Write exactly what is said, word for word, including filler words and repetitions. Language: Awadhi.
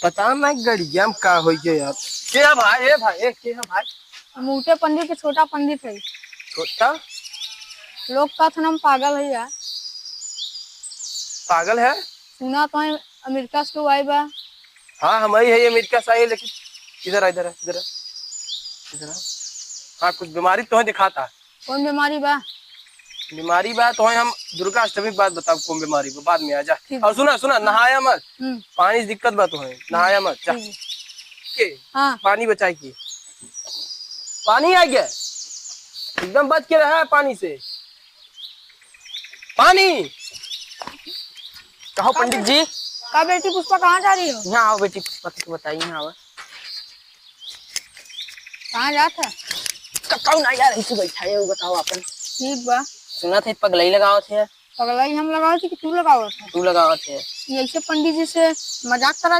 पता ना गड़िया में का होइ गया यार। के है भाई? ए भाई, ए, के है भाई? हम उल्टे पंडित के छोटा पंडित है। छोटा? लोग कहत हन हम पागल है यार। पागल है? सुना तो है अमेरिका से केहू आई बा। हाँ, हम आई है अमेरिका से आई, लेकिन इधर आ, इधर आ, इधर आ, इधर आ। हाँ, कुछ बीमारी तो है दिखाता। कौन बीमारी बा? बीमारी बा तो है, हम दुर्गा अष्टमी के बाद बताओ कौन बीमारी बा, बाद में आ जा। ठीक। और सुना, सुना, नहाया मत। हम्म। पानी से दिक्कत बा तो है, नहाया मत, जा। ठीक। के? हाँ। पानी बचाई के। पानी आ गया, एकदम बच के रहा है पानी से। पानी। कहो पंडित जी। का बेटी पुष्पा, कहाँ जा रही हो? यहाँ आओ बेटी पुष्पा, कुछ बताइए, यहाँ आओ। कहाँ जात है? क-, कौन आ यार, ऐसे बैठा है, वो बताओ आपन। ठीक बा। सुना थे पगलई लगावत है। पगलई हम लगावत है कि तू लगावत है? तू लगावत है। ये ऐसे पंडित जी से मजाक करा जा?